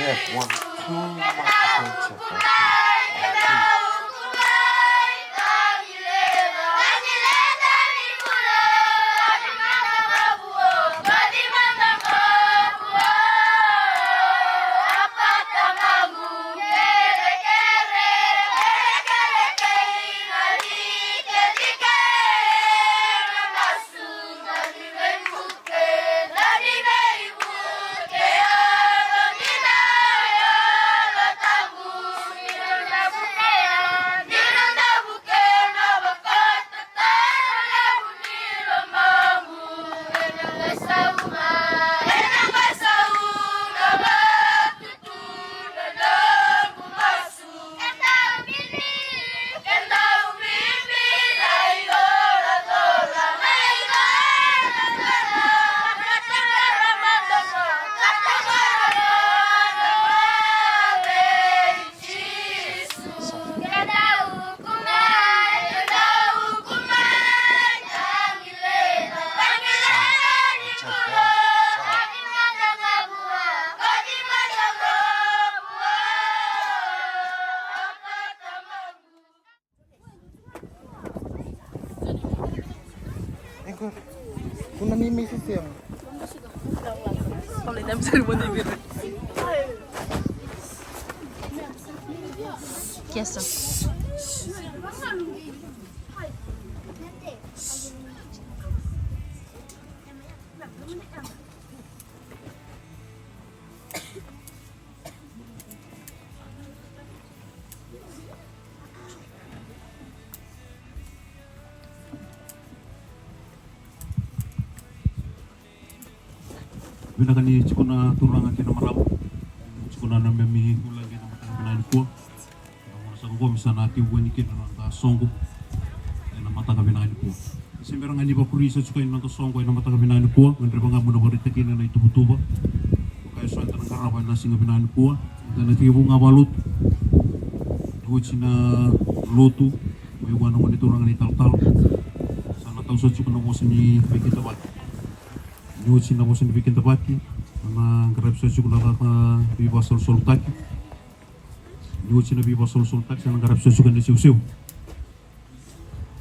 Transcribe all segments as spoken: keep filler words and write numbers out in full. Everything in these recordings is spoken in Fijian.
One, two, microphone check. One, two. Iko, kuna ni misi sema. Kiasa. Vinaka ni tiko na turaga kei na marama. Tiko na neimami vulagi ena mataka vinaka nikua. Ena gauna saka qo me sa na tekivu yani kina na noda soqo ena mataka vinaka nikua. Se bera ga ni vakuri sa tiko ena noda soqo ena mataka vinaka nikua, gadreva ga mo na vakaraitaka kina na ituvatuva. Vaka eso eda na qarava ena siga vinaka nikua, eda na tekivu ga vakalotu. Ni oti na lotu mai vua na gone turaga na italatala, sa na tau sa tiko na vosa ni veikidavaki. Ni oti na vosa ni veikidavaki, na qaravi sa tiko na caka veivakasalusalutaki. Ni oti na veivakasalusalutaki sa na qaravi sa tiko na isevusevu.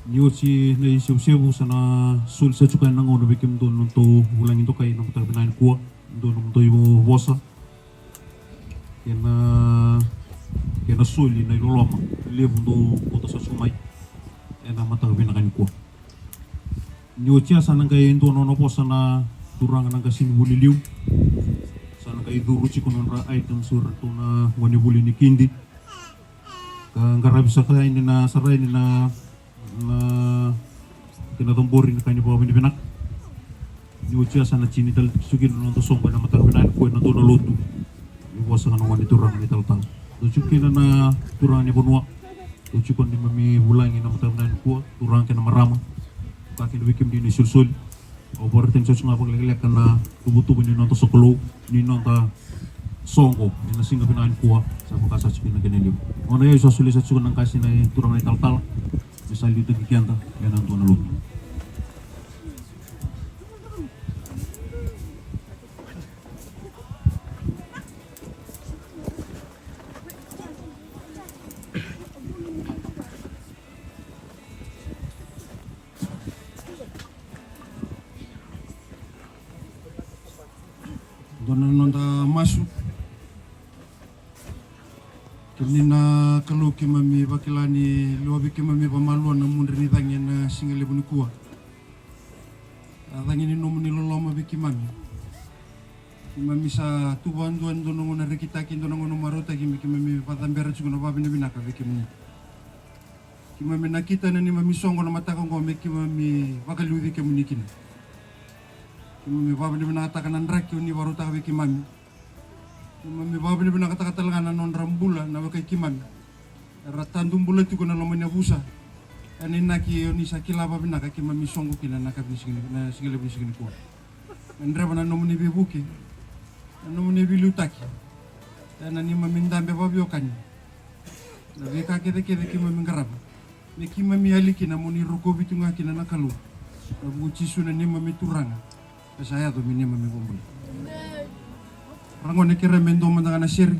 Ni oti na isevusevu sa na soli sa tiko na gauna vei kemudou na nodatou vulagi dokai ena mataka vinaka nikua. Dou na nodatou vosa kei na, kei na soli na iloloma levu dou kauta sa tiko mai ena mataka vinaka nikua. Ni oti ya sa na qai dua na nona vosa na turaga na qasenivuli liu. Sa na qai curu tiko na nodra items o iratou na gonevuli ni kidi. Ka qaravi saka yani na, sara yani na, na kena cabori na ka ni vakavinavinaka. Ni oti ya sa na tini tale tiko kina na noda soqo ena mataka vinaka nikua ena dua na lotu. Ni vosa ga na gone turaga na italatala. Dou tiko kina na turaga ni vanua. Dou tiko neimami vulagi ena mataka vinaka nikua, turaga kei na marama. Vaka kina vei kemuni na isolisoli. Au vakaraitaka ni sa tiko ga vakalekaleka na tuvatuva ni noda sokalou, ni noda soqo ena siga vinaka nikua, sa vaka sa tiko na kena levu. Gauna ya au sa solia sa tiko na qase na turaga na italatala me sa liutaki keda ena dua na lotu. Dua na noda masu. Kemuni na Kalou, keimami vakila ni lewa vei keimami vamalua na mudre ni cagi ena siga levu nikua. A cagi ni nomuni loloma vei keimami. Keimami sa tu vakadua e dua na gauna rekitaki, e dua na gauna marautaki me keimami vakacabera tiko na vakavinavinaka vei kemuni. Keimami nakita na neimami soqo na mataka oqo me keimami vakaliuci kemuni kina. Keimami vakavinavinakataka na draki oni vakarautaka vei keimami. Keimami vakavinavinakataka tale ga na nodra bula na wekai keimami. Era tadu bula tiko ena loma ni yavusa. Ena inaki oni sa kila vakavinaka keimami soqo kina na yakavi ni siga ni, na sigalevu ni siga nikua. Me dreva na nomuni veivuke, na nomuni veiliutaki. Ena neimami dabe vakaveiwekani. Na veika kecekece keimami qarava me keimami yali kina mo ni rokovi tu ga kina na Kalou. Na vuku i Jisu na neimami Turaga. E sa yaco me neimami iVakabula. Ragone, kerea me dua mada ga na sere.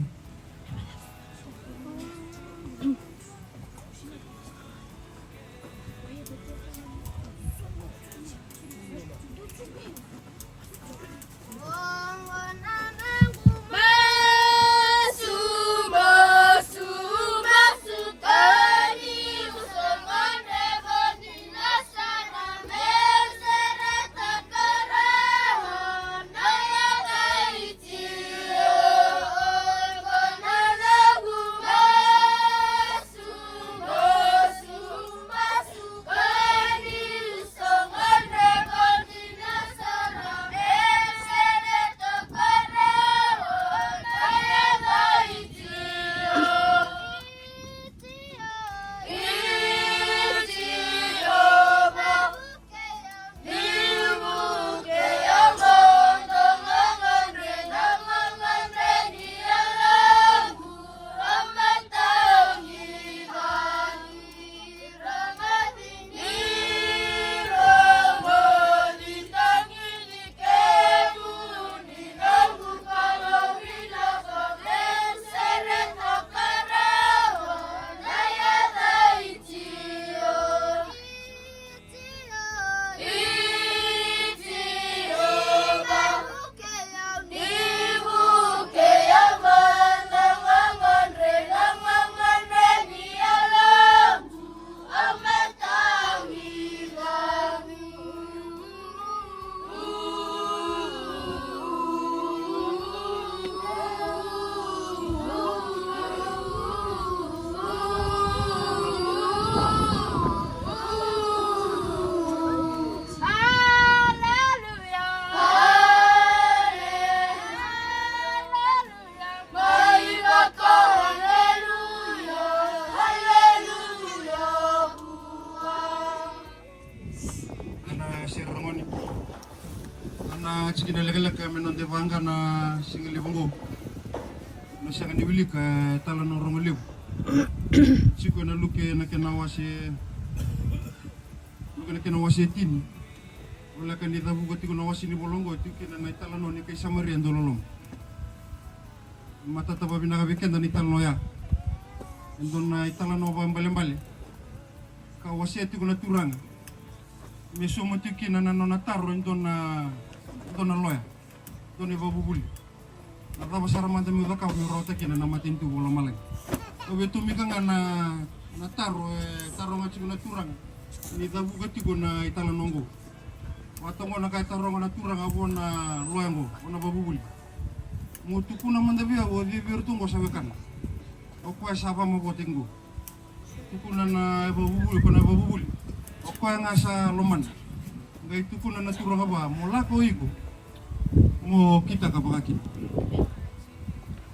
Ana sere ragone. Ana tikina lekaleka me noda vaqa na siga levu oqo. Na sega ni wilika e tala na rogo levu. Tiko ena Luke na kena wase, Luke na kena wase tini. Voleka ni cavuka tiko na wase ni vola oqo, tiko kina na italanoa ni kai Samaria dau loloma. Matata vavinaka vei keda na italanoa ya. E dua na italanoa vakaibalebale ka wasea tiko na Turaga me sauma tiko kina na nona taro e dua na, dua na loya, dua na ivakavuvuli. Na cava sara mada meu cakava meu rawata kina na matanitu vakalomalagi? Au via tomika ga na, na taro e taroga tiko na Turaga ni cavuka tiko na italanoa oqo. Vata oqo na ka e taroga na Turaga vua na loya oqo, vua na ivakavuvuli. Mo tukuna mada vei au o cei vei iratou oqo sa wekana. O koya sa vakamavoataki oqo. Tukuna na ivakavuvuli, ko na ivakavuvuli. O koya ga sa lomana. Qai tukuna na Turaga vua, mo lako o iko mo kitaka vakakina.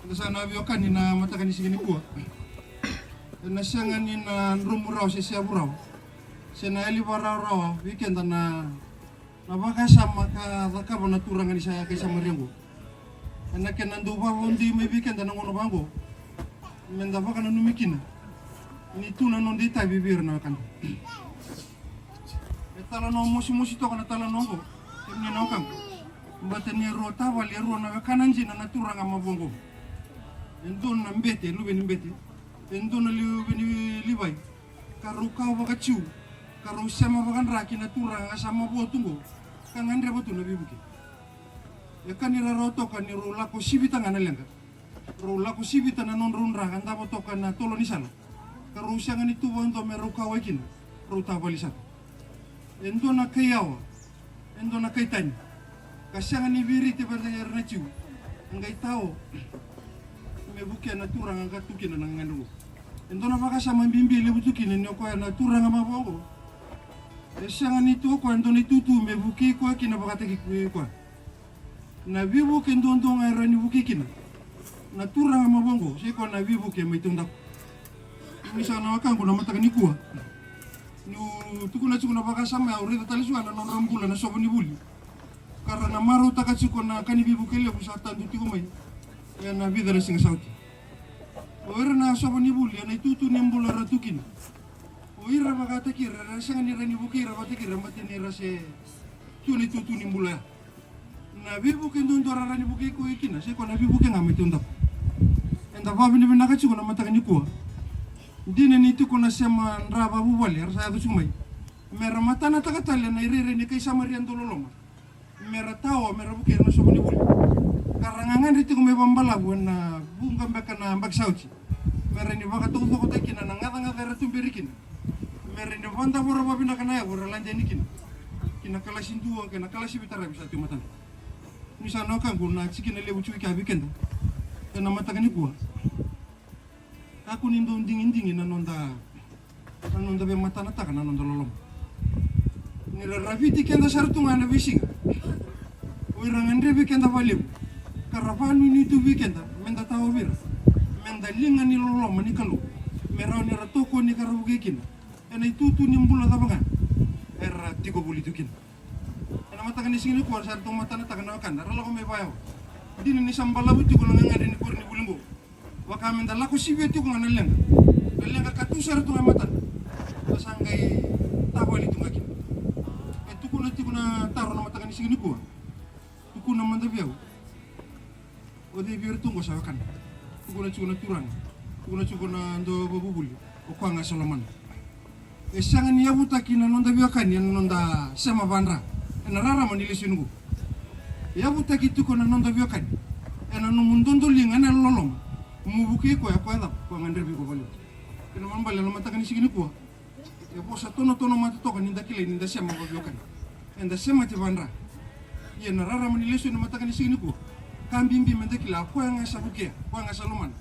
Eda sa na veiwekani na mataka ni siga nikua. Ena sega ni na dromu rawa se seavu rawa se na yali vakarawarawa vei keda na, na vakasama ka cakava na Turaga ni sa kai Samaria oqo. Ena kena dau vakavakadeitaki mai vei keda na gauna vaqo, meda vakananumi kina ni tu na noda itavi vei ira na wekada. E talanoa mosimosi toka na talanoa oqo, kemuni na wekaqu. Baleta ni rau tavali e rua na wekana dina na Turaga mavoa oqo. E dua na bete, luve ni bete. E dua na luve ni Livai. Ka rau kawa vakaJiu, ka rau sema vakadra ki na Turaga sa mavoa tu oqo, ka gadreva tu na veivuke. E ka ni rarawa toka ni rau lako sivita ga na leqa. Rau lako sivita na nodrau dra ka davo toka na tolo ni sala. Ka rau sega ni tu vakadua me rau kauwai kina, rau tavali sara. E dua na kai yawa, e dua na kai tani. Ka sega ni viriti vata kei ira na Jiu. A qai tao me vukea na Turaga ka tu kina na gagadre oqo. E dua na vakasama bibi e levu tu kina ni o koya na Turaga mavoa oqo. E sega ni tu o koya e dua na itutu me vukei koya kina vakataki koya. Na veivuke duadua ga e rawa ni vukei kina na Turaga mavoa oqo, sai koya na veivuke mai taudaku. Ni sa na wekaqu na mataka nikua, niu tukuna tiko na vakasama ya, au raica tale tiko ga na nodra bula na sova ni vuli. Ka ra na marautaka tiko na ka ni veivuke levu sa tadu tiko mai ena vica na siga sa oti. O ira na sova ni vuli, ena itutu ni bula era tu kina. O ira vakataki ira, era sega ni rawa ni vukei ira vakataki ira, baleta ni ra se tu ena itutu ni bula ya. Na veivuke duadua ra rawa ni vukei koya kina, sai koya na veivuke ga mai taudaku. Eda vakavinavinaka tiko na mataka nikua. Dina ni tiko na sema dra vakavuvale era sa yaco tiko mai me ra matanataka tale na irairai ni kai Samaria dauloloma, me ra tawa me ra vukei ira na soqo ni vuli. Ka ra gagadre tiko mai vakabalavu ena vuqa beka na yabaki sa oti, me ra ni vakataucokotaki kina na gacagaca era tuberi kina, me ra ni vakadavora vakavinaka na yavu era lade yani kina ki na kalasi dua kei na kalasi veitaravi sa tiko e matana. Ni sa na wekaqu, na tikina levu tiko i kea vei keda ena mataka nikua. Kakua ni dau digidigi na noda, na noda veimatanataka na noda loloma. Ni ra raviti keda sara tu ga ena veisiga, o ira gadrevi keda vakalevu ka ra vakanuinui tu vei keda meda tawa vei ira, meda liga ni loloma ni Kalou, me rawa ni ra tokoni ka ra vukei kina ena itutu ni bula cava ga era tiko voli tu kina. Ena mataka ni siga nikua sa ratou matanataka na wekada, ra lako mai vakayawa. Dina ni sa balavu tiko na gagadre ni koronivuli oqo, vaka meda lako sivia tiko ga na leqa, na leqa ka tu sara tu ga e matana, ka sa qai tavali tu ga kina. E tukuna tiko na taro na mataka ni siga nikua. Tukuna mada vei au. O cei vei iratou oqo sa wekana? Tukuna tiko na turaga, tukuna tiko na dauvakavuvuli, o koya ga sa lomana. E sega ni yavutaki na noda veiwekani ena noda sema vadra ena rarama ni lesoni oqo. E yavutaki tiko na noda veiwekani ena nomu dodoliga ena loloma, mo vukei koya, koya cava? Koya gadrevi iko vakalevu. Kena ibalebale na mataka ni siga nikua, e vosa tonotono mada toka ni da kilai ni da sema vakaveiwekani, eda semati vadra. Ia na rarama ni lesoni na mataka ni siga nikua, ka bibi meda kila, koya ga sa vukea, koya ga sa lomana,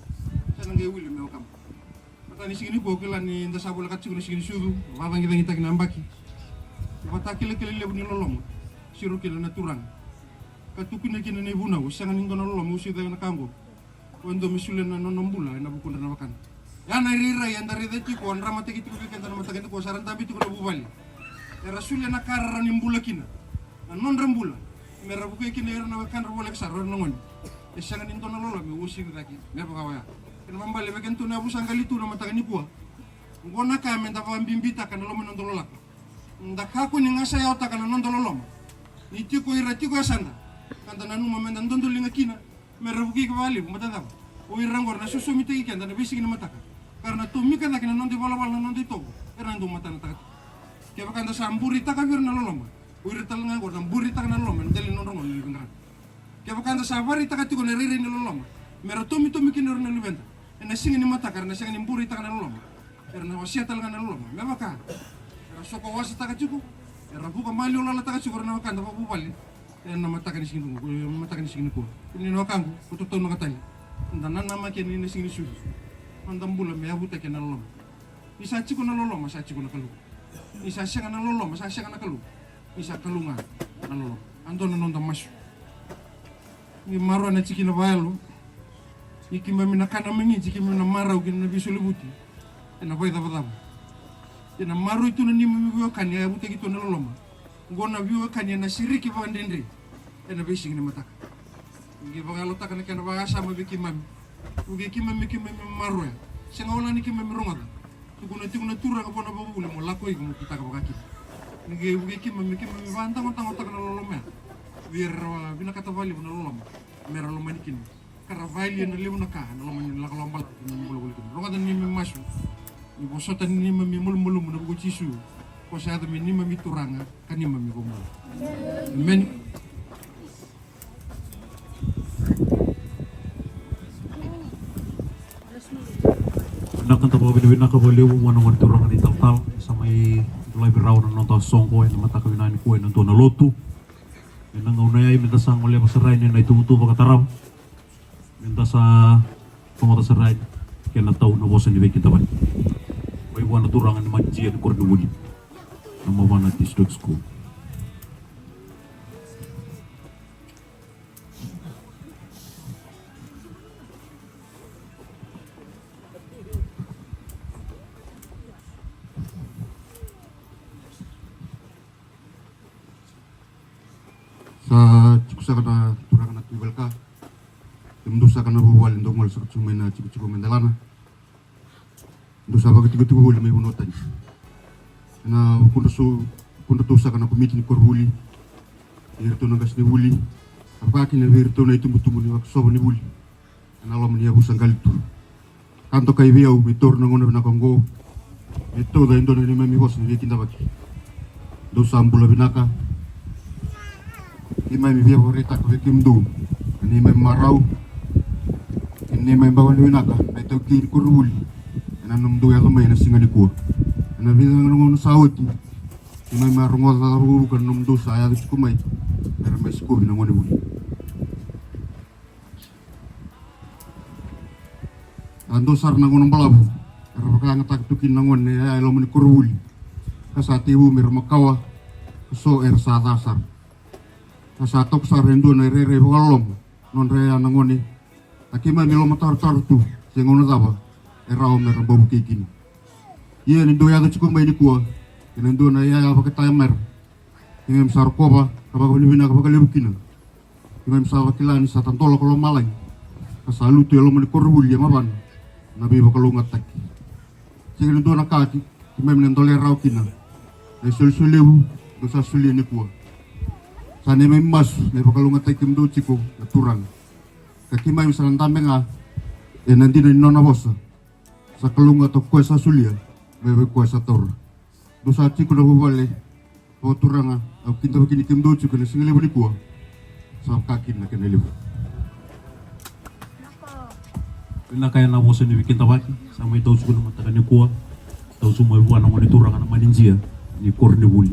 sa na qai wili me wekama. Mataka ni siga nikua, au kila ni da sa volekata tiko na siga ni sucu, vakacagicagitaki na yabaki. Vakatakilakila levu ni loloma, siro kina na turaga. Ka tukuna kina na ivunau, sega ni dua na loloma e uasivi cake na ka oqo. O e dua me solia na nona bula ena vukudra na wekana. Ya na irairai eda raica tiko, dramataki tiko vei keda na mataka nikua, sa ra dabe tiko na vuvale. Era solia na ka ra rawa ni bula kina, na nodra bula, me ra vukei kina ira na wekadra voleka sara, o ira na gone. E sega ni dua na loloma e uasivi cake me vaka oya. Kena ibalebale vei kedatou na yavusa qali tu na mataka nikua, oqo na ka meda vakabibitaka na loma ni noda loloma. Da kakua ni gasa yawataka na noda loloma. Ni tiko ira tiko e yasada, ka da nanuma meda dodoliga kina, me ra vukei iko vakalevu, baleta na cava? O ira oqo era na sosomitaki keda ena veisiga ni mataka, ka ra na tomika cake na noda ivalavala, na noda itovo, era na dau matanataka tiko. Kevaka da sa bureitaka vei ira na loloma, o ira tale ga oqo era na bureitaka na loloma ena dela ni nodra gauna ni veiqaravi. Kevaka da sa vakaraitaka tiko na irairai ni loloma me ra tomitomi kina o ira na luveda ena siga ni mataka, era na sega ni bureitaka na loloma. Era na wasea tale ga na loloma me vaka era sokowasataka tiko, era vuka maliwalawalataka tiko o ira na wekada vakavuvale. Ena mataka ni siga nikua, ena mataka ni siga nikua, kemuni na wekaqu, ko tautaunaka tale, da nanamaki yani ena siga ni sucu, noda bula me yavutaki ena loloma. Ni sa tiko na loloma, sa tiko na Kalou. Ni sa sega na loloma, sa sega na Kalou. Ni sa Kalou ga na loloma. A dua na noda masu. Ni maroroya na tikina vakayalo. Ni keimami na kana magiti, keimami na marau kina na veisolivuti, ena vakaicavacava. Ena maroroi tu na neimami veiwekani, a yavutaki tu na loloma. Oqo na veiwekani ena sereki vakadredre ena veisiga ni mataka. Ni qai vakayalotaka na kena vakasama vei keimami. Vukei keimami, keimami maroroya. Sega wale ni keimami rogoca. Tukuna tiko na Turaga vua na ivakavuvuli, mo lako iko mo kitaka vakakina. Ni qai vukei keimami, keimami vakadagodagotaka na loloma ya vei ira era vinakata vakalevu na loloma me ra lomani kina, ka ra vakayalia na levu na ka ena loma ni ilakolako balavu ni bula voli kina. Rogoca na neimami masu, ni vosota na neimami malumalumu ena vuku i Jisu, ko sa yaco me neimami Turaga ka neimami iVakabula. Emeni. Vinaka, da vakavinavinaka vakalevu vua na gone turaga na italatala sa mai dolavi rawa na noda soqo ena mataka vinaka nikua ena dua na lotu. Ena gauna ya meda sa goleva sara yani na ituvatuva ka tarava. Meda sa rogoca sara yani kena tau na vosa ni veikidavaki mai vua na turaga ni magia ni koronivuli na Mavana District School. Sa tiko saka na turaga na Tui Valka. Kemudou saka na vuvale dou gole saka tiko mai na tikotiko mai Delana. Dou sa vakatikotiko voli mai vanua tani. Ena vukudra so, vukudratou saka na komiti ni koronivuli, iratou na qasenivuli, Vakakina vei iratou na itubutubu ni vakasova ni vuli ena loma ni yavusa Qalitu. Ka dokai vei au me taura na gauna vinaka oqo me tauca e dua na neimami vosa ni veikidavaki. Dou sa bula vinaka. Keimami via vakaraitaka vei kemudou na neimami marau kei na neimami vakavinavinaka na itaukei ni koronivuli ena nomudou yaco mai ena siga nikua. Ena vica na gauna sa oti, keimami a rogoca vukavuka na nomudou sa yaco tiko mai me ra mai sikovi na gonevuli. A dua sara na gauna balavu era vakayagataka tu kina na gone e yaya e loma ni koronivuli, ka sa tekivu me ra makawa, ka so era sa ca sara. Ka sa toka sara e dua na irairai vakaloloma nodra yaya na gone. A keimami lomatarotaro tu se gauna cava e rawa me ra bau vukei kina. Ia ni dua yaco tiko mai nikua kei na dua na yaya vakatayamera, keimami sa rokova ka vakavinavinaka vakalevu kina. Keimami sa vakila ni sa tadola ko lomalagi ka sa lutu e loma ni koronivuli e Mavana na veivakalougatataki. Sega ni dua na ka keimami na dole rawa kina. Na isolisoli levu dou sa solia nikua. Sa neimami masu me vakalougatataki kemudou tiko na Turaga. Ka keimami sa na dabe ga ena dina ni nona vosa. Sa kalougata ko koya sa solia mai vei koya sa taura. Dou sa tiko na vuvale vakaturaga, au kidavaki ni kemudou tiko ena siga levu nikua. Sa vaka kina na kena levu. Vinaka ena vosa ni veikidavaki sa mai tau tiko na mataka nikua. Tau tiko mai vua na gone turaga na manidia ni koronivuli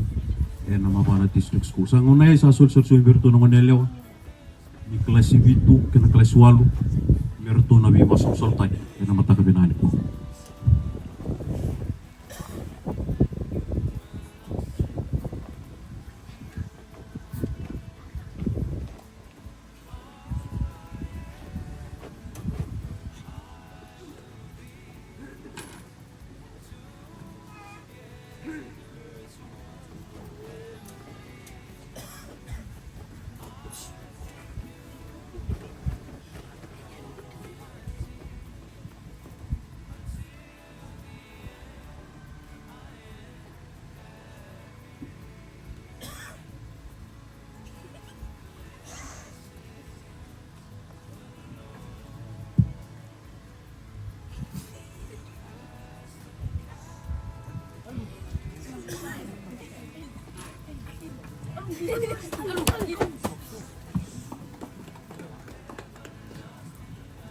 ena Mavana District School. Sa gauna yai sa solisoli tiko vei iratou na gone yalewa ni kalasi vitu kei na kalasi walu me ratou na veivakasalataki ena mataka vinaka nikua.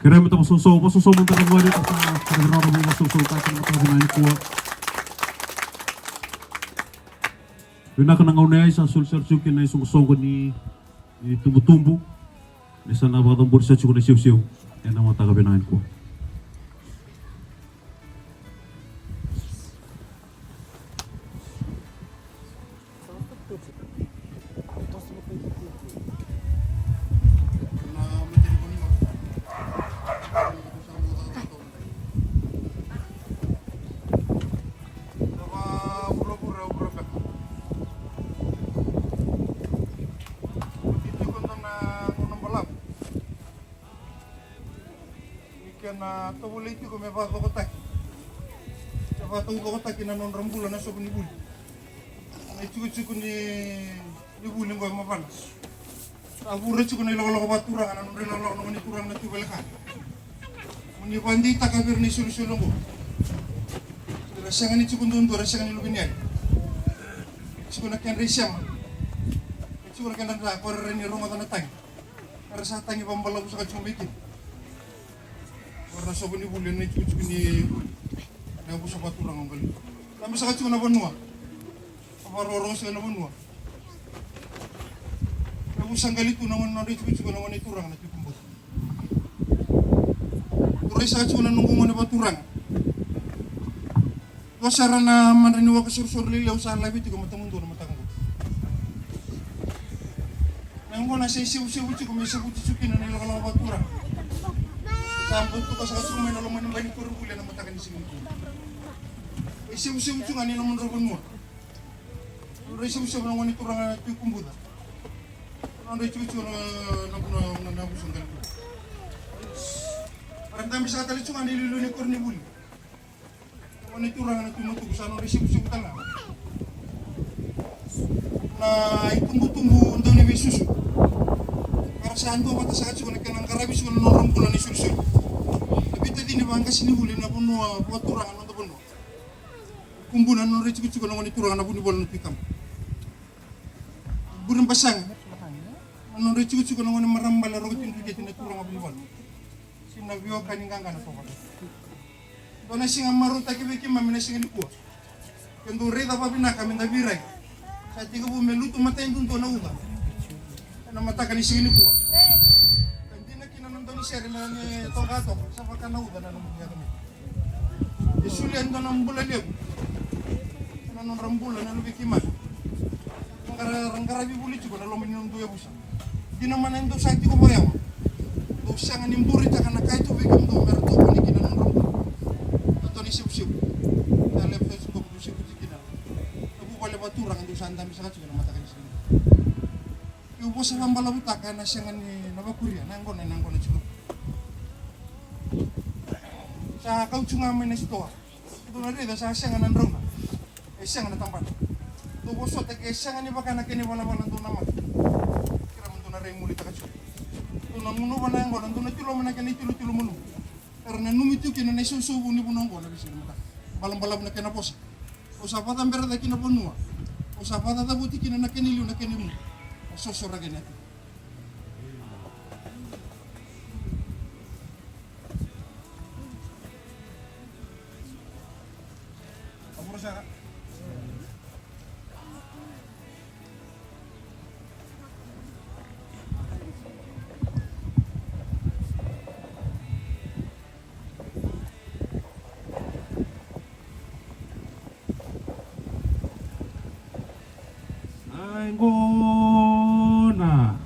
Kerea me ta vakasoso, vakasoso mada na vale, ka sa kerea na vakasoso ka kena mataka vinaka nikua. Vinaka na gauna yai sa soli sara tiko kina isoqosoqo ni, ni tubutubu. Ni sa na vakacabori sara tiko na isevusevu ena mataka vinaka nikua. Ni kena tovolei tiko me vakacokotaki, me vakataucokotaki na nodra bula na sovo ni vuli. Na itikotiko ni, ni vuli qo e Mavana. Sa vura tiko na ilakolako vakaturaga, na nodra ilakolako na gone turaga na tui vale ka. Mo ni vakadeitaka vei ira na isolisoli oqo. Era sega ni tiko duadua, era sega ni luve ni yali. Tiko na kedra isema. Tiko na kedra dra, ko era rawa ni rogoca na tagi. Era sa tagi vakabalavu saka tiko mai kina. Ko era na sovo ni vuli ena itikotiko ni vuli. Na yavusa vakaturaga o Qalitu. Dabe saka tiko na vanua. Vakarorogo saka na vanua. Na yavusa Qalitu na gone, nodra itikotiko na gone turaga na Tui Kubota. Kurai saka tiko na noqu gone vakaturaga. Dua sara na madra ni waka sorosoro lailai au sa lave tiko e matamudou na mataka qo. Na yaqona sa isevusevu tiko me sevuti tiko kina na ilakolako vakaturaga. Sa butuka saka tiko mai na loma ni bai ni koronivuli ena mataka ni siga nikua. Isevusevu tiko ga ni nomudrau vanua. Nodra isevusevu na gone turaga na Tui Kubota. Nodra itikotiko na, na, na, na, na yavusa Qalitu. Era dabe saka tale tiko ga na iliuliu ni koronivuli. Gone turaga na Tui Matuku sa nodra isevusevu tale ga na itubutubu dau ni veisusu. Era Sa dua vata saka tiko na kena qaravi tiko na nodra bula na isolisoli. Na veitacini vaqasenivuli na vanua vakaturaga na noda vanua. Kubuna na nodra itikotiko na gone turaga na Vunivalu na Tui Kaba. Burebasaga na nodra itikotiko na gone marama bale Rokotui Dreketi na turaga Vunivalu. Sina veiwekani qaqa na tovata. Dua na siga marautaki vei keimami na siga nikua. Ke dou raica vavinaka me da virai. Sa tekivu me lutu matai duadua na uca ena mataka ni siga nikua. Ka dina kina na daunisere me tokatoka, sa vaka na uca na nomu yaca mai. E solia e dua na bula levu ena nodra bula na luvei keimami. Ra qaravi vuli tiko na loma ni nomudou yavusa. Dina mana e dou sa tiko vakayawa. Dou sega ni buritaka na ka e tu vei kemudou me ra tokoni kina na nodra bula. Na tou ni sevusevu. Na levu sa tiko dou sevu tiko kina na vuvale vakaturaga dou sa dabe saka tiko na mataka ni siga. Keu vosa vakabalavutaka ena sega ni na vakuria na yaqona, na yaqona tiko. Sa kau tu ga mai na sitoa. Dou na raica sa sega na drauna. E sega na tabana. Dou vosota ke sega ni vaka na kena ivalavala dou na mata. Kira mo dou na rai mulitaka tiko. Dou na gunuva na yaqona, dou na tiloma na kena itilotilo malumu. Era nanumi tu kina na isousou vou ni vanua oqo na veisiga ni mataka. Balabalavu na kena vosa. O sa vakacabera cake na vanua. O sa vakacacavuti kina na kena iliu na kena imu. O sosoraki na yatu. Ai gona.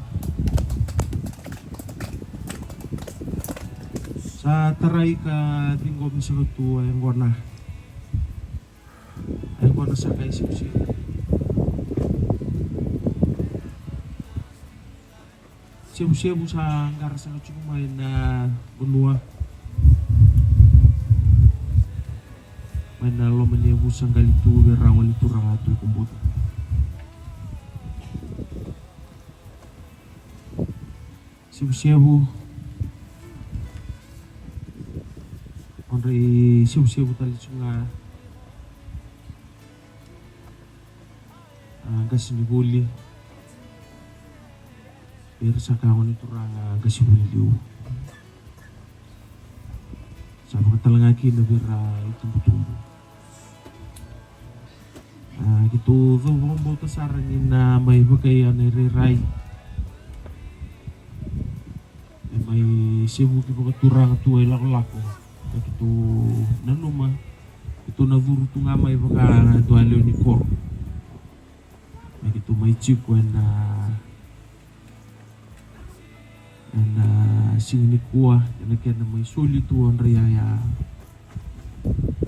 Sa tarai ka ciqomi saka tu ai gona. Ai gona saka i sevusevu. Sevusevu sa qara saka tiko mai na vanua. Mai na loma ni yavusa qali tu vei rau ni turaga tu i Kubuta. Sevusevu. Nodra i sevusevu tale tiko ga. A, qasenivuli. Era sa ka gone turaga qasenivuli liu. Sa vakatalega kina vei ira itubutubu. A, keitou cau vakabauta sara ni na mai vakaia na irairai. E mai sevuki vakaturaga tu e lakolako. Keitou nanuma keitou na curu tu ga mai vaka dua lewe ni koro. Me keitou mai tiko ena, ena siga nikua, ena kena mai soli tu o dra iyaya,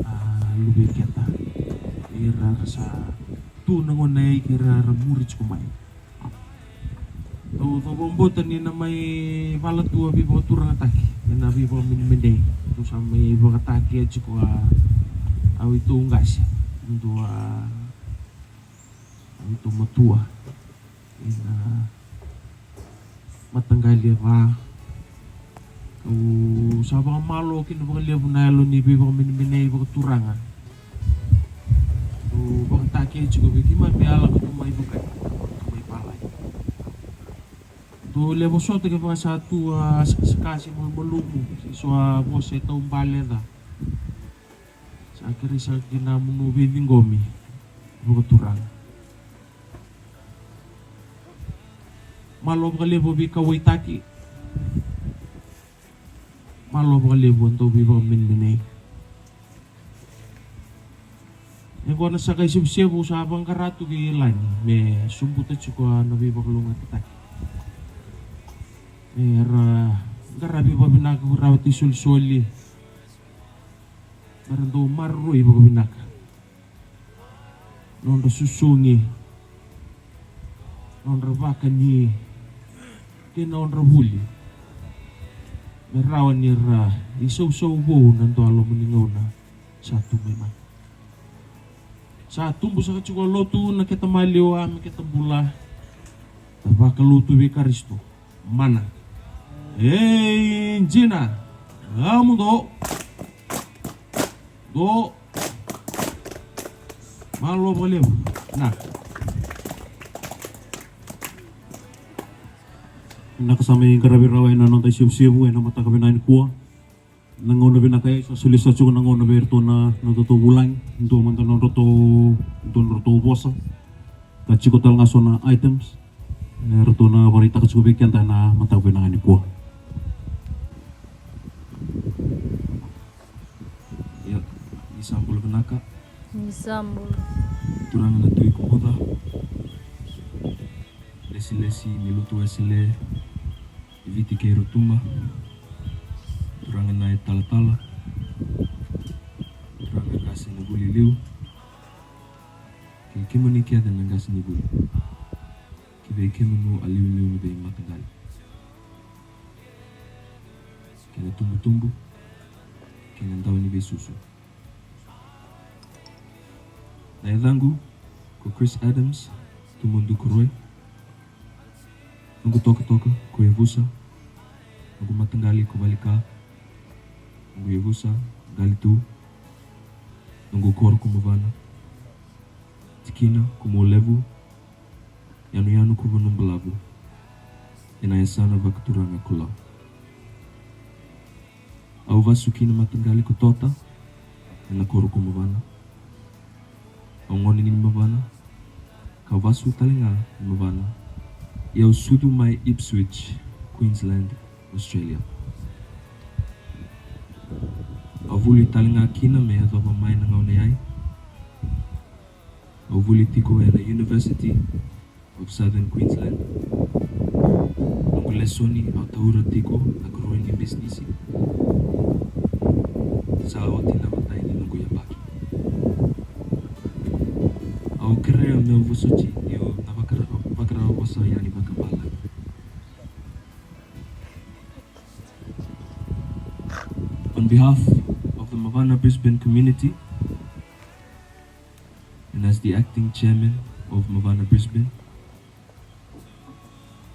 a, luvei keda. Ira ra sa tu na gone kei ira ra muri tiko mai. Dou, dou vakabauta ni na mai vala tu a veivakaturagataki ena veivakamenemenei. Dou sa mai vakataki e tiko a, a weitou qase. Dou a Au tomatua ena mataqali e va. Au sa vakamalo kina vakalevu na yalo ni veivakamenemenei vakaturaga. Au vakataki tiko vei keimami me a lako tu mai vakai, tu mai valagi. Dou levu sota kevaka sa tu a sakasaka se malumalumu se so a vosa e taubale ca. Sa kerei saka kina munu veiciqomi vakaturaga. Malo vakalevu a veikauwaitaki. Malo vakalevu a dau veivakamenemenei. E qo na saka isevusevu sa vaqara tu kei Ilani me subuta tiko na veivakalougatataki. Era qaravi vakavinaka ko rawa ti solisoli. Mera dau maroroi vakavinaka nodra susugi, nodra vakani kei na nodra vuli. Me rawa ni ra isausau vou na dua loma ni gauna sa tu mai mata. Sa tubu saka tiko a lotu na keta maliwa me keta bula. Ta vakalotu vei Karisito. Mana. Ei, Jina. Ramudo. Do. Malo vakalevu. Na. Na ka sa mai qaravi rawa ena noda isevusevu ena mataka vinaka nikua. Na gauna vinaka ya, sa solia sara tiko na gauna vei iratou na, na nodratou vulagi, dua mada na nodratou, dua na nodratou vosa. Ka tiko tale ga so na items e ratou na vakaraitaka tiko vei keda ena mataka vinaka nikua. Ia, ni sa bula vinaka. Ni sa bula. Turaga na Tui Kubuca. Lesilesi ni Lotu Wesele i Viti kei Rotuma. Turaga na italatala. Turaga qase na vuli liu. Kei kemuni kece na qasenivuli. Ki vei kemunu a liuliu ni veimataqali. Kei na tubutubu. Kei na dau ni veisusu. Na yacaqu ko Chris Adams, Tumudu Koroi. Noqu tokatoka ko Yavusa. Noqu mataqali ko Valika. Noqu yavusa, Qalitu. Noqu koro ko Mavana. Tikina ko Mualevu. Yanuyanu ko Vanuabalavu. Ena yasana vakaturaga ko Lau. Au vasu ki na mataqali ko Tota, ena koro ko Mavana. Au gone ni Mavana, ka vasu tale ga ni Mavana. Ia au sucu mai Ipswich, Queensland, Australia. Au vuli tale ga kina me yacova mai na gauna yai. Au vuli tiko ena University of Southern Queensland. Noqu lesoni au taura tiko na koroi ni bisinisi. Sa oti na imatai ni noqu yabaki. Au kerea meu vosoti niu na vakara-, vakarau vosa yani vakavalagi. On behalf of the Mavana Brisbane community, and as the acting chairman of Mavana Brisbane,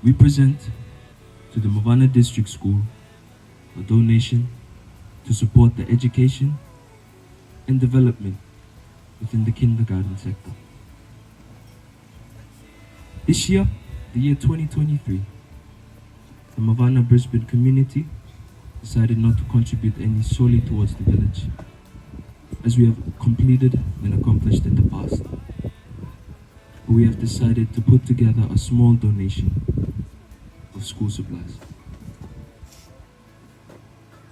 we present to the Mavana District School a donation to support the education and development within the kindergarten sector. This year, the year twenty twenty-three, the Mavana Brisbane community decided not to contribute any solely towards the village, as we have completed and accomplished in the past. But we have decided to put together a small donation of school supplies.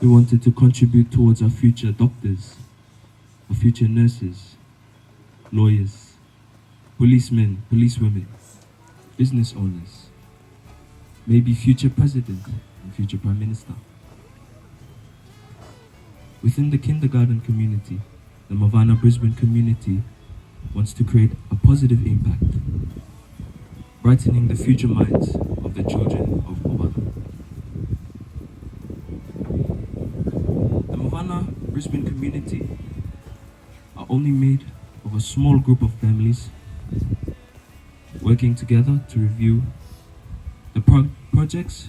We wanted to contribute towards our future doctors, our future nurses, lawyers, policemen, policewomen, business owners, maybe future president and future prime minister. Within the kindergarten community, the Mavana Brisbane community wants to create a positive impact, brightening the future minds of the children of Mavana. The Mavana Brisbane community are only made of a small group of families working together to review the pro-, projects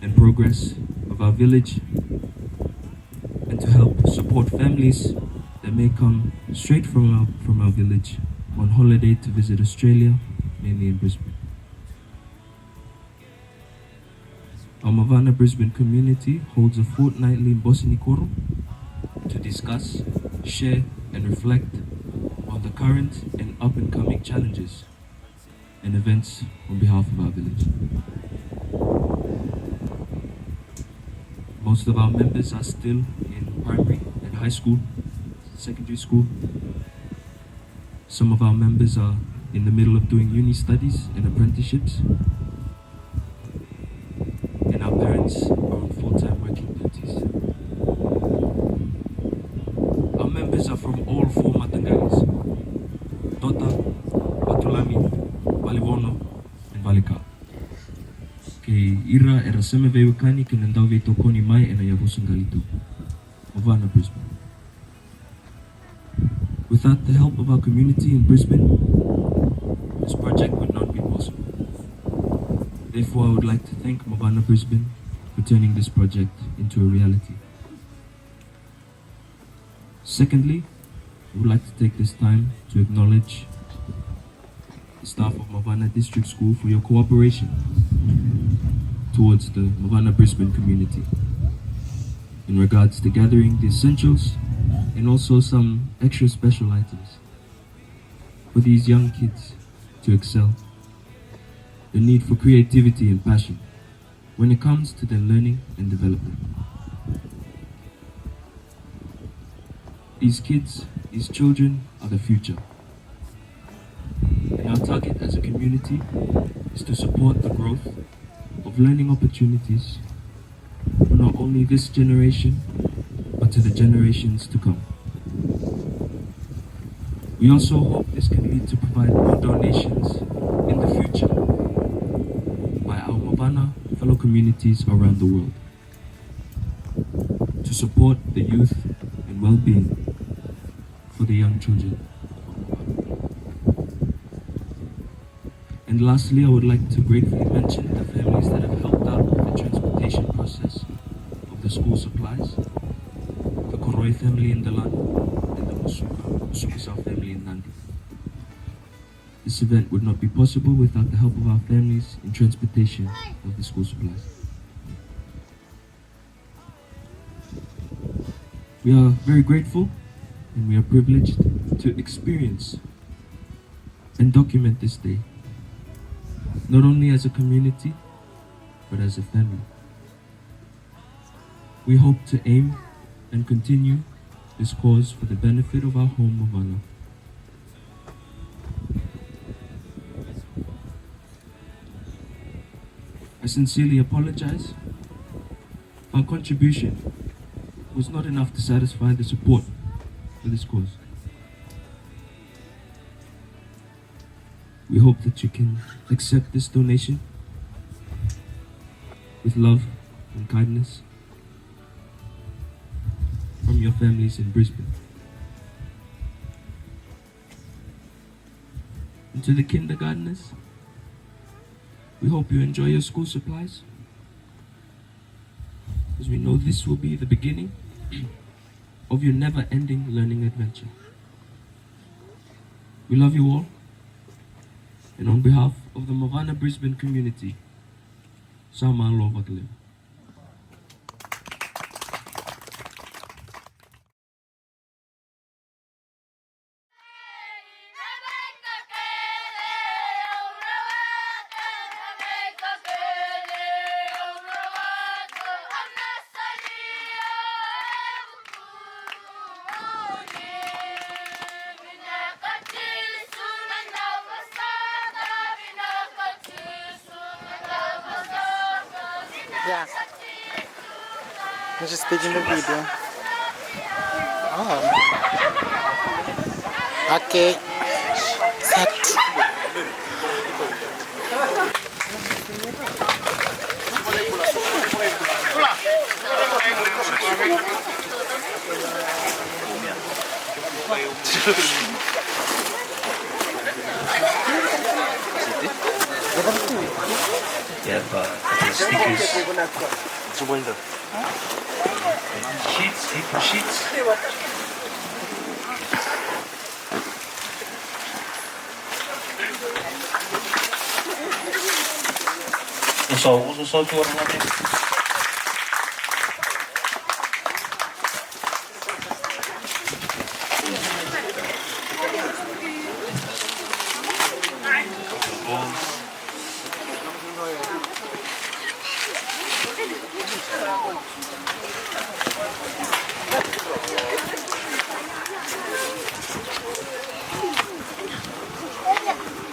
and progress of our village, and to help support families that may come straight from our, from our village on holiday to visit Australia, mainly in Brisbane. Our Mavana Brisbane community holds a fortnightly Bosi ni Koro to discuss, share, and reflect on the current and up-and-coming challenges and events on behalf of our village. Most of our members are still in primary and high school, secondary school. Some of our members are in the middle of doing uni studies and apprenticeships. And our parents are on full-time working duties. Our members are from all four mataqalis: Tota, Vatulami, Valevono, and Valeka. Kei ira era sema veiwekani kei na dauveitokoni mai ena yavusa Qalitu. Mavana Brisbane. Without the help of our community in Brisbane, this project would not be possible. Therefore, I would like to thank Mavana Brisbane for turning this project into a reality. Secondly, I would like to take this time to acknowledge the staff of Mavana District School for your cooperation towards the Mavana Brisbane community in regards to gathering the essentials and also some extra special items for these young kids to excel. The need for creativity and passion when it comes to their learning and development. These kids, these children are the future. And our target as a community is to support the growth of learning opportunities for not only this generation, but to the generations to come. We also hope this can lead to provide more donations in the future by our Mavana fellow communities around the world to support the youth and well-being for the young children. And lastly, I would like to gratefully mention the families that have helped out with the transportation process of the school supplies, the Koroi family in Delano and the Musuka, Musukusa family in Nadi. This event would not be possible without the help of our families in transportation of the school supplies. We are very grateful and we are privileged to experience and document this day, not only as a community, but as a family. We hope to aim and continue this cause for the benefit of our home of Mavana. I sincerely apologize. Our contribution was not enough to satisfy the support for this cause. We hope that you can accept this donation with love and kindness from your families in Brisbane. And to the kindergarteners, we hope you enjoy your school supplies, as we know this will be the beginning of your never-ending learning adventure. We love you all, and on behalf of the Mavana Brisbane community, sa malo vakalevu. Yeah. I'm just taking the video. Oh. Okay. Set. Yeah, but the stickers. Sheets, paper sheets. Uso, uso, uso, uso, uso.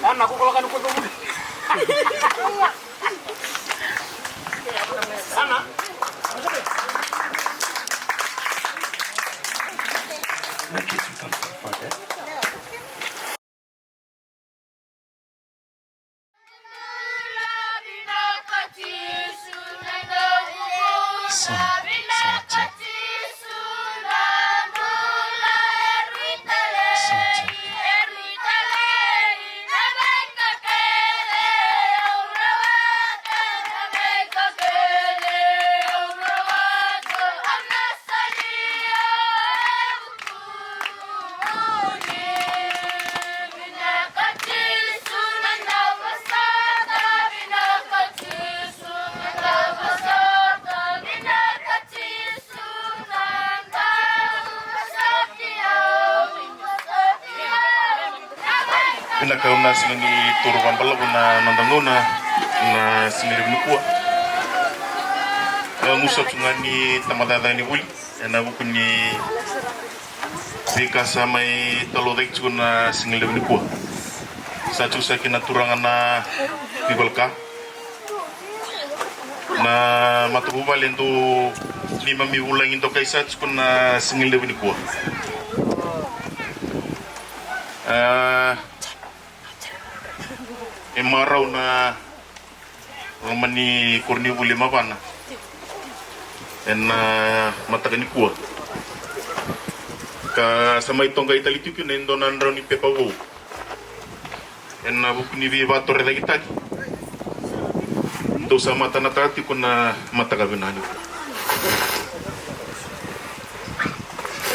Ana, ko kola kanu ko to. Na kau na sega ni toro vabalavu na noda gauna na siga levu nikua. Na gusu tu ga ni tamata cakacaka ni vuli ena vuku ni veika sa mai talaucaki tiko na siga levu nikua. Sa tu sa kina turaga na veivalaka. Na matavuvale dou neimami vulagi dokai sa tiko na siga levu nikua. A, e marau na loma ni koronivuli e Mavana ena mataka nikua. Ka sa mai toqai tale tiko kina e dua na drau ni pepa vou ena vuku ni veivakatorocaketaki. Dou sa matanataka tiko na mataka vinaka nikua.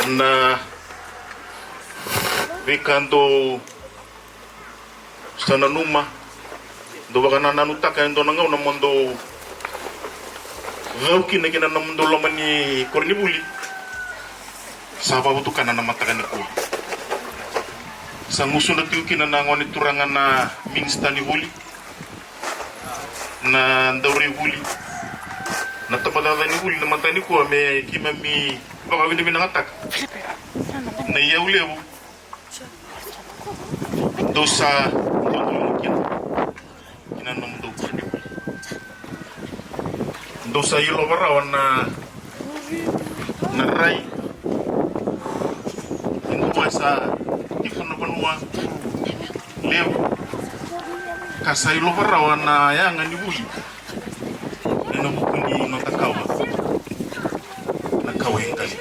Ena veika dou sa nanuma, dou vakanananutaka e dua na gauna mo dou cau kina ki na nomudou loma ni koronivuli. Sa vakavotukana na mataka nikua. Sa gusudra tiko kina na gone turaga na minisita ni vuli, na daurei vuli, na tabacakacaka ni vuli na mataka nikua me keimami vakavinavinakataka na iyau levu dou sa dodonu kina ki na nomudou koronivuli. Dou sa ilova rawa na, na rai ni dua sa tiko na vanua levu ka sa ilova rawa na yaga ni vuli ena vuku ni noda kawa, na kawa e Qali.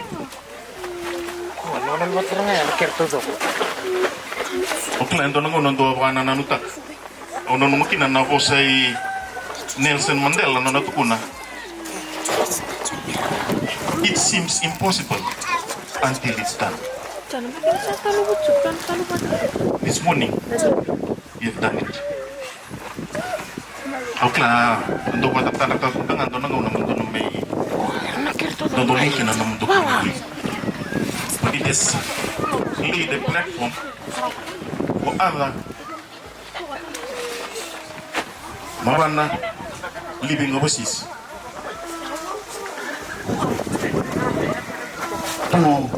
O kila e dua na gauna dou a vakanananutaka. Au nanuma kina na vosa i Nelson Mandela, nona tukuna, "It seems impossible until it's done." This morning, you've done it. Au kila dou vakatatara tautuka ga dua na gauna mo dou na mai dodonu kina na nomudou koronivuli. But it has laid a platform for other Mavana living overseas to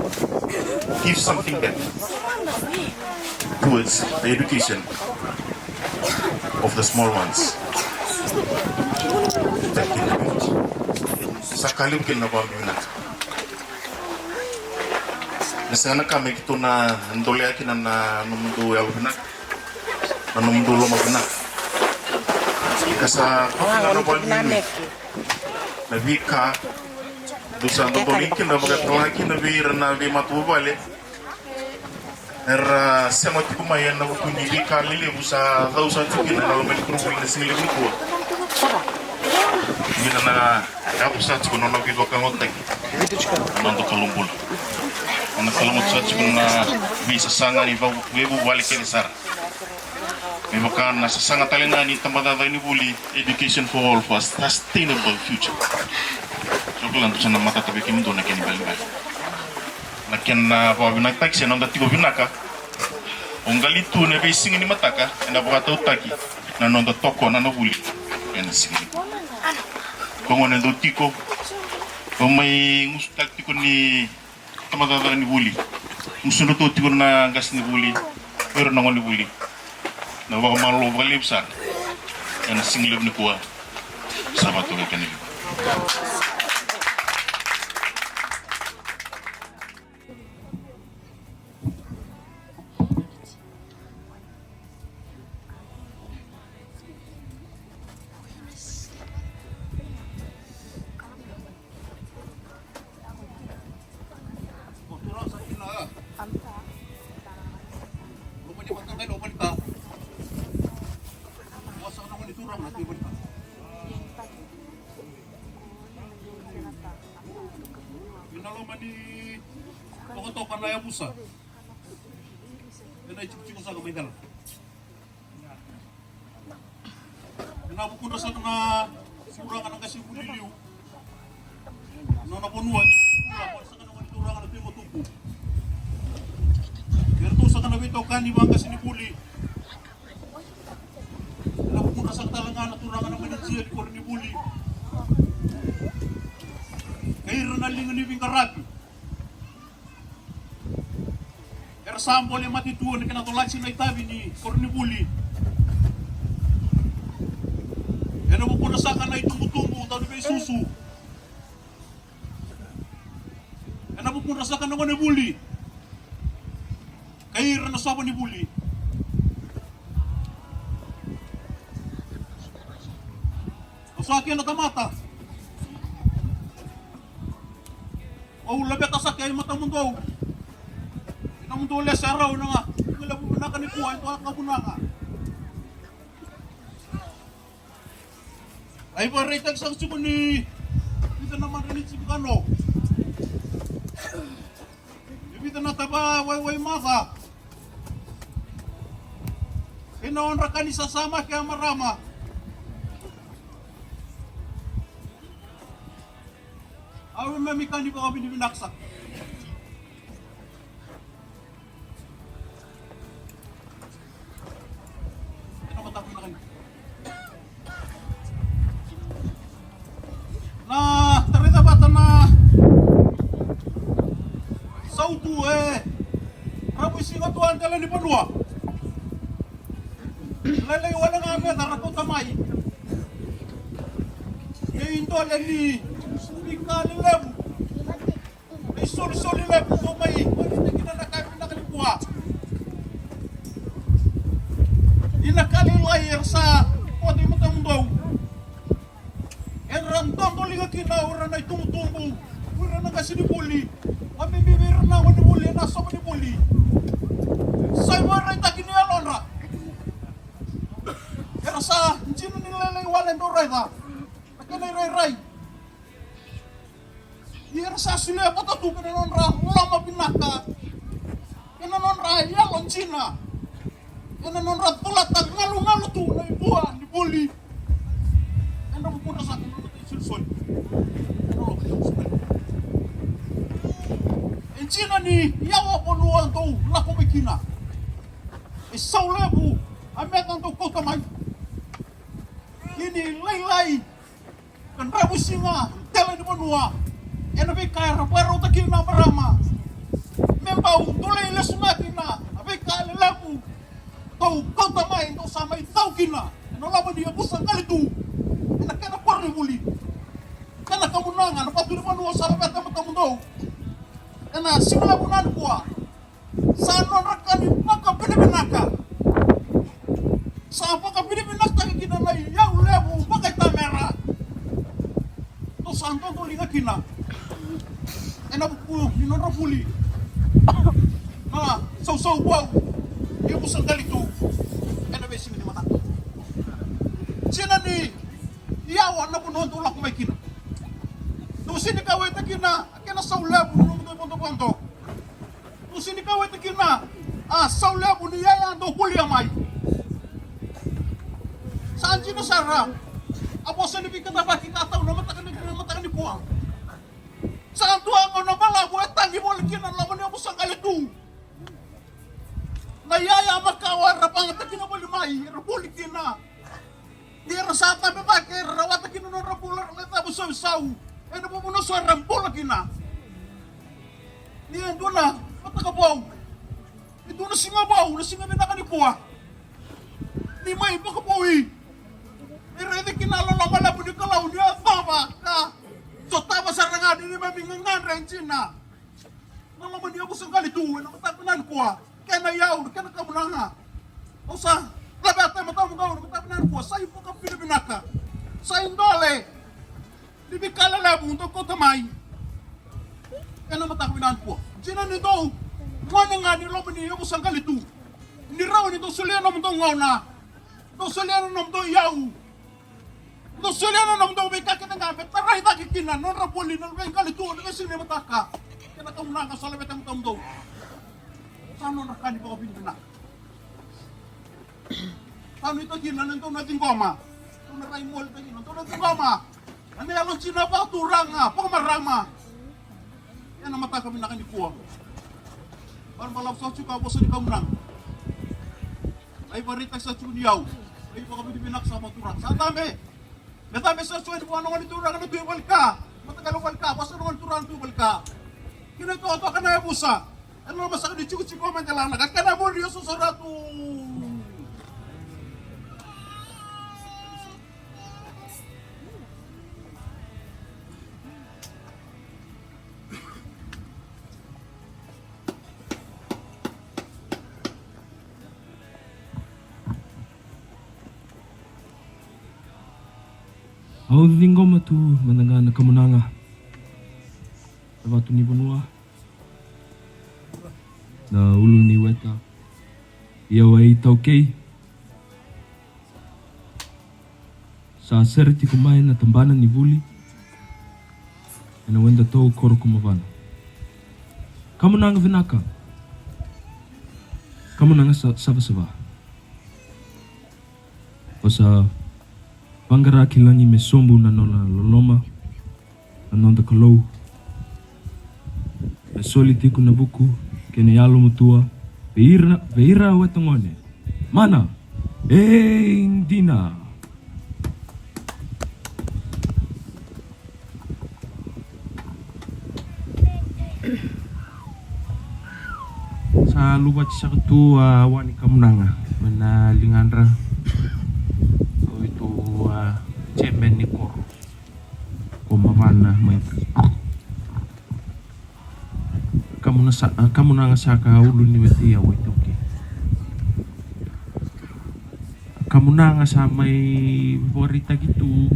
give something back towards the education of the small ones. Sa ka levu kina na vakavinavinaka. Na sega na ka me keitou na dolea kina na nomudou yalo vinaka, na nomudou loma vinaka. Ka sa kofi na vakanuinui na veika dou sa dodoliga kina, vakatalega kina vei ira na veimatavuvale era sema tiko mai ena vuku ni veika lelevu sa cau sa tiko kina na loma ni koronivuli na siga levu nikua. Ia na yavu sa tiko na nona veivakalougatataki na noda Kalou bula. Na Kalou sa tiko na veisasaga ni vei, veivuvale kece sara. Me vaka na sasaga tale ga ni tabacakacaka ni vuli, education for all for a sustainable future. Sa kila dou sa na matata vei kemudou na kena ibalebale. Na kena vakavinakataki se noda tiko vinaka. O Qali tu na veisiga ni mataka ena vakatautaki na noda tokona na vuli ena siga nikua. Ko gone dou tiko, ko mai gusutaki tiko ni tamata cakacaka ni vuli. Gusudratou tiko na qase ni vuli, o ira na gone ni vuli. Na vakamalolo vakalevu sara ena siga levu nikua. Sa vakatokai kena levu. Ena loma ni tokatoka na yavusa. Ena itikotiko saka mai cala. Ena vukudra saka na turaga na qase ni vuli liu. Nona vanua, saka na wani turaga na Tuimatuku. Eratou saka na veitokani vaqase ni vuli. Koronivuli kei ira na liga ni veiqaravi era sa bole mate tu ena kena colati na itavi ni koronivuli. Ena vukuna saka na itubutubu dau ni veisusu. Ena vukudra saka na gonevuli kei ira na sova ni vuli. Au sa kena tamata. Au laveta saka e matamudou. Ena mudou lese rau na ga levu vinaka nikua e dua ka vunaga. Ai vakaraitaki saka tiko ni vica na madra ni tiki kano. Ni vica na tava waiwai maca. Kei na odra ka ni sasamaki a marama. Au me mi ka ni vakavinavinaka saka. Na tarai cavata na sautu e ravuisiga tu a dela ni vanua. Lailai wale ga me tara kauta mai. Kei dole ni vika lelevu. Isolisoli levu ko mai, ko ni kina na ka vinaka nikua. Ina ka lailai era sa oti matamudou. Era dodoliga kina o ira na itubutubu, o ira na qasenivuli, o bibi vei ira na gonevuli, na sova ni vuli. Sa ivakaraitaki ni yalodra. Era sa dina ni lailai wale dou raica na kena irairai. Ia era sa solia vata tu kei na nodra loma vinaka, kei na nodra yalo dina, kei na nodra colata galugalu tu na ivua ni vuli. Ena vukudra saka na nodra isolisoli. E dina ni yawa vanua dou lako mai kina. E sau levu a meca dou kauta mai. Ia ni lailai ka dravuisiga dela ni vanua ena veika era vakarautaki na marama. Me bau dou lai lesu ga kina na veika lelevu dou kauta mai, dou sa mai cau kina ena loma ni yavusa qali tu ena kena koronivuli. Kena kamunaga na vatu ni vanua sa laveta matamudou ena siga levu na nikua. Sa nodra ka ni vakavinavinaka. Sa vakavinavinakataki kina na iyau levu vakaitamera. Dou sa dodoliga kina ena vuku ni nodra vuli na sausau vou ni yavusa qali tu ena veisiga ni mataka. Sina ni yawa na vanua dou lako mai kina. Dou sini kauwaitaki kina a kena sau levu ni nomudou ivodovodo. Dou sini kauwaitaki kina a sau levu ni yaya dou volia mai. Sa dina sara a vosa ni veikidavaki ka tau na mataka ni, na mataka nikua. Sa dua gauna balavu e tagi voli kina na loma ni yavusa qali tu. Na yaya makawa era vagataki na voli mai, era voli kina. Ni era sa cabe cake, era rawata kina na nodra bula, era lai cava sauvisau ena vuvuna so era bula kina. Ni e dua na mataka vou, e dua na siga vou, na siga vinaka nikua. Ni mai vakavoui, ni raici kina na loloma levu ni Kalou ni yacova ka sotava sara ga ni neimami gagadre dina. Na loma ni yavusa qali tu ena mataka vinaka nikua. Kena iyau, kena kamunaga. Au sa laveta e matamudou ena mataka vinaka nikua. Sa ivakavinavinaka. Sa idole ni veika lelevu dou kauta mai ena mataka vinaka nikua. Dina ni dou gone ga ni loma ni yavusa qali tu. Ni rawa ni dou solia na nomudou gauna. Dou solia na nomudou iyau. Dou solia na nomudou veika kece ga me tarai cake kina na nodra vuli na luve i qali tu ena veisiga ni mataka. Kena kamunaga sa laveta e matamudou. Sa nodra ka ni vakavinavinaka. Sa nuitaki kina na dou na ciqoma. Dou na rai moli taki na dou na ciqoma. Na yalo dina vakaturaga, vakamarama. Ena mataka vinaka nikua. Balabalavu sa tiko a vosa ni kamunaga. Ai vakaraitaki sa tiko ni yau. Ai vakavinavinaka sa vakaturaga. Sa tabe. Me cabe sa soli vua na gone turaga na Tui Volika. Mataqali Volika, vosa na gone turaga na Tui Volika. Kina totoka na yavusa. E loma saka ni tikotiko mai Delana ka kena muri o Sosoratu. Au ciqoma tu mada ga na kamunaga, na vatu ni vanua, na ulu ni weta, ia au a itaukei. Sa sere tiko mai na tabana ni vuli ena wedatou koro ko Mavana. Kamunaga vinaka, kamunaga sa-, savasava. O sa vaqara ki lagi me sobu na nona loloma na noda Kalou. Me soli tiko na vuku kei na yalomatua vei ira, vei ira weta gone. Mana, e dina. Sa luvati saka tu a wa ni kamunaga mai na ligadra o itou a chairman ni koro ko Mavana mai. Kamuna sa-, a, kamunaga saka ulu ni weta, ia au itaukei. Kamunaga sa mai vakaraitaki tu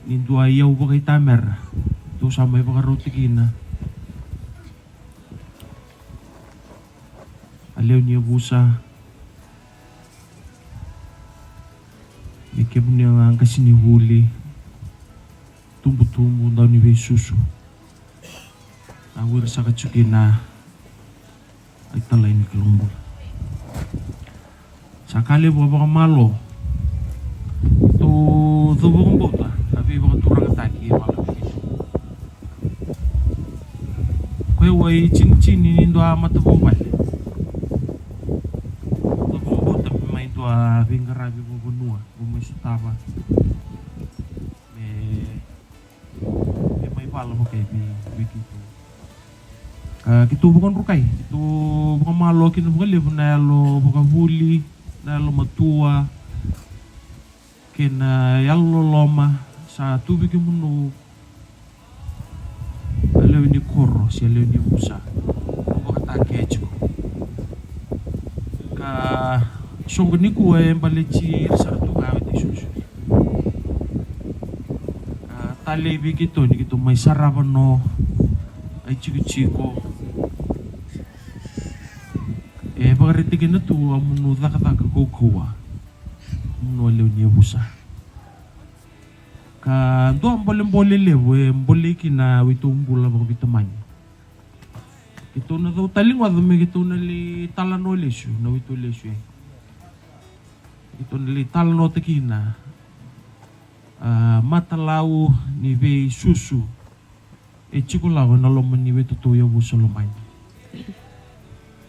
ni dua iyau vakaitamera tou sa mai vakarauta kina. A lewe ni yavusa, me kemuni a qasenivuli, tubutubu, dauniveisusu. Na wira saka tiko kina a italai ni Kalou bula. Sa ka levu a vakamalo. Tou cau vakabauta na veivakaturagataki e vale vei keitou. Ko e wai tinitini ni dua matavuvale. Tou vakabauta me mai dua veiqaravi vakavanua, vou mai sotava. Me, me mai vala vakaevei vei keitou. A, keitou vakadrukai, keitou vakamalo kina vakalevu na yalo vakavuli, na yalo matua, kei na yalo loloma sa tu vei kemunu. A lewe ni koro se a lewe ni yavusa, au vakatakea tiko. Ka soqo nikua e baleti ira sara tu ga o itikotiko. Ka talei vei keitou ni keitou mai sarava no a itikotiko. E vakaraitaki na tu a munu cakacaka kaukauwa, munu a lewe ni yavusa. Ka dua bolebole levu e bolei kina a weitou bula vakaveitamani. Keitou na cau taligoca me keitou na lai talanoa lesu na weitou lesu e. Keitou na lai talanoataki kina a matalau ni veisusu e tiko lava ena loma ni wetotou yavusa lomani.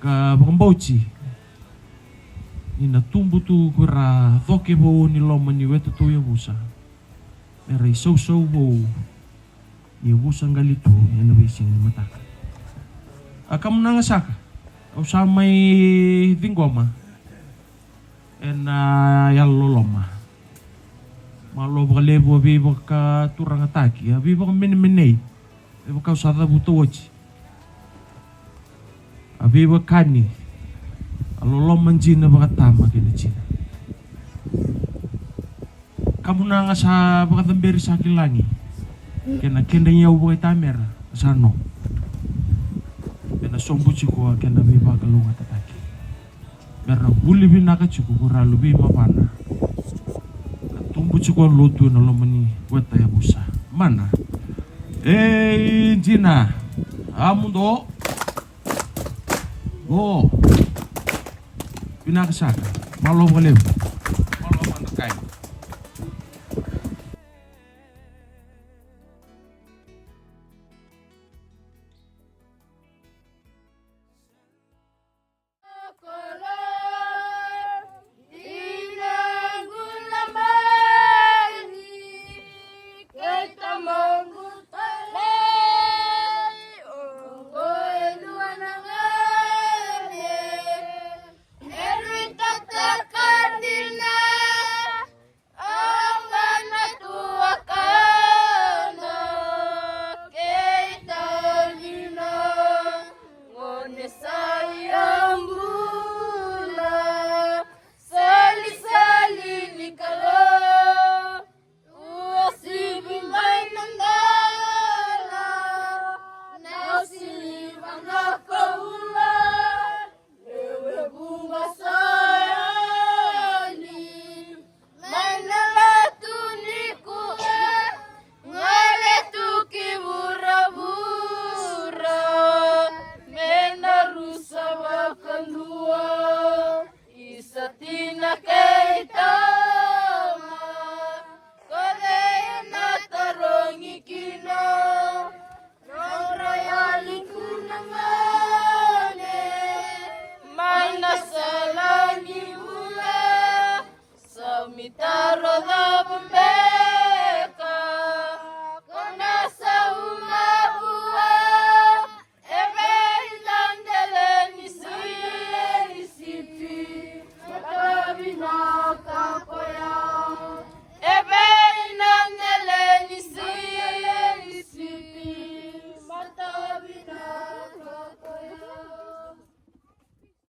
Ka vakabauti ni na tubu tu ko ira coke vou ni loma ni wetotou yavusa me ra isausau vou ni yavusa qali tu ena veisiga ni mataka. A kamunaga saka au sa mai ciqoma ena yalo loloma. Malo vakalevu a veivakaturagataki, a veivakamenemenei, e vaka au sa cavuta oti. A veivakani, a loloma dina vakatama kei na tina. Kamunaga sa vakacaberi sa ki lagi kei na keda iyau vakaitamera sa no. Ena sobu tiko a kena veivakalougatataki. Me ra vuli vinaka tiko ko ra luvei Mavana. Ka tubu tiko a lotu ena loma ni weta yavusa. Mana. E dina. A muduo. O. Vinaka saka. Malo vakalevu.